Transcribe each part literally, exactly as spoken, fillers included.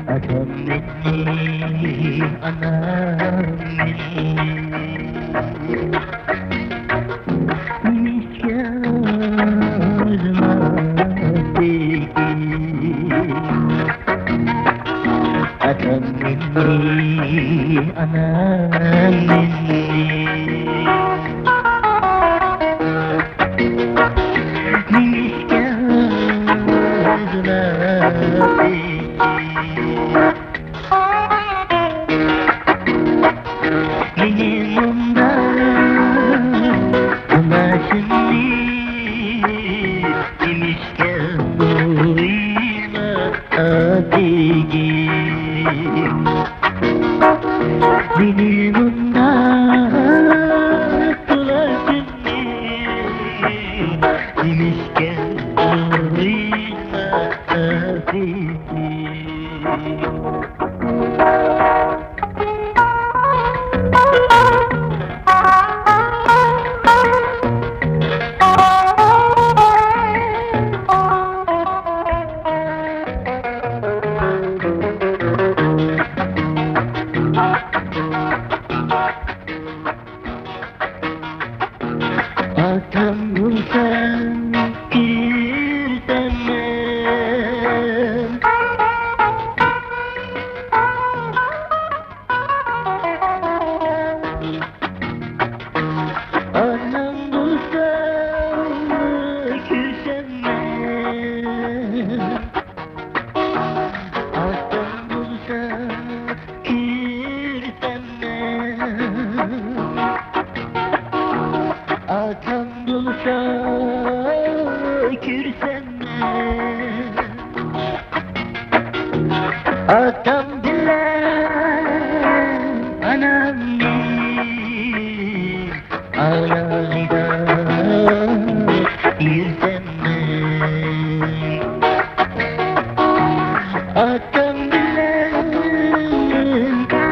ئاكام مېنى، ئانام مېنى، نېمىشقا ئۆزۈڭ ئاتتىڭ؟ ئاكام مېنى، ئانام مېنى، نېمىشقا ئۆزۈڭ ئاتتىڭ؟ مېنى مۇنداق قىلىشىڭنى نېمىشقا ئويلىمىدىڭ؟ مېنى مۇنداق قىلىشىڭنى نېمىشقا ئويلىمىدىڭ؟ ئاتام بولسا كۆرسەم مەن، ئانام بولسا كۆرسەم مەن، ئاتام بولسا كۆرسەم مەن، ئاتام بولسا كۆرسەم مەن، ئاتام بىلەن ئانامنى ئاياغىدا يۈرسەم مەن، ئاتام بىلەن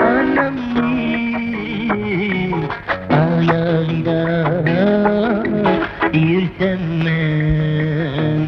ئانامنى ئاياغىدا يۈرسەم مەن.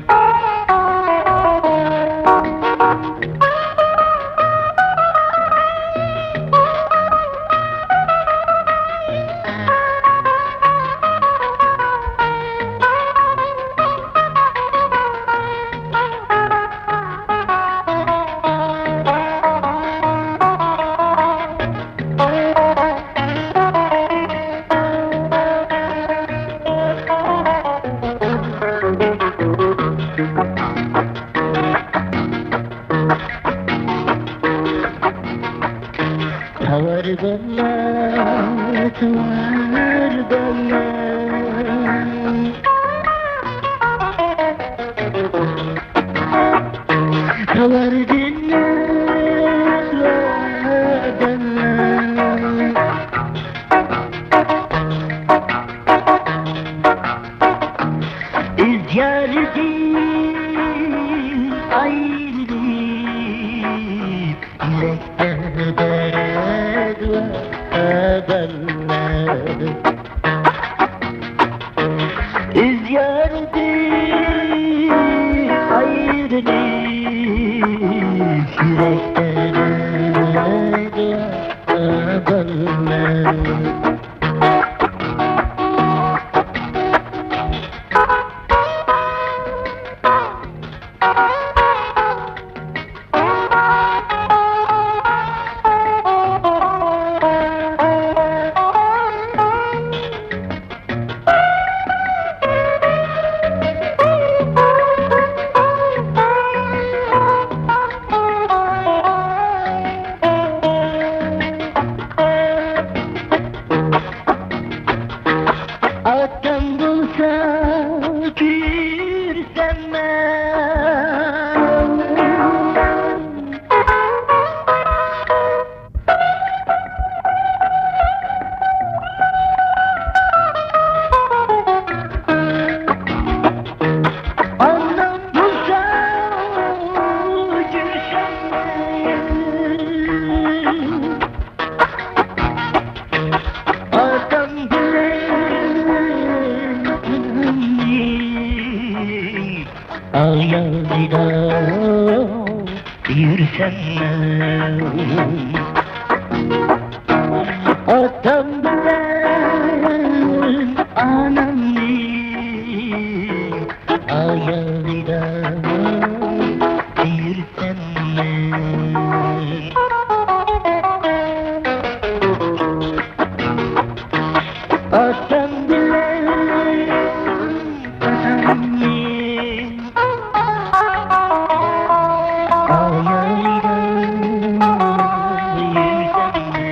تاۋار باللا، تاۋار باللا. تاۋار دېڭىز ۋە باللا. ئۆز يارىدىن ئايرىلىپ، يۈرەكتە دەرد ۋە خەۋەرلەر. ئۆز يارىدىن ئايرىلىپ، يۈرەكتە دەرد ۋە خەۋەرلەر. ئاتام بىلەن ئانامنى ئاياغلىدا سۆيۈرسەممۇ. ئاتام بىلەن ئانامنى ئاياغلىدا سۆيۈرسەممۇ.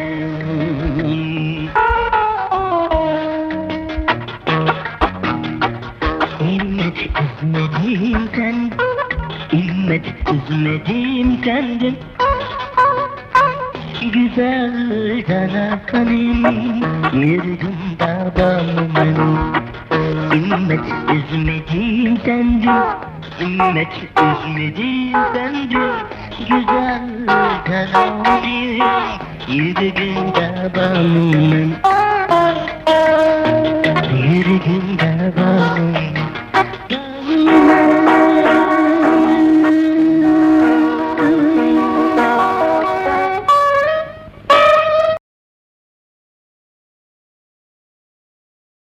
ھىممەت ئۈزمىدىم سەن، ھىممەت ئۈزمىدىم سەندىن. گۈزەل دانا خانىم، يۈرىكىمدە بارمۇ مەن؟ ھىممەت ئۈزمىدىم سەندىن، ھىممەت ئۈزمىدىم سەندىن. گۈزەل دانا خانىم، يۈرىكىمدە بارمۇ مەن؟ يۈرىكىمدە بارمۇ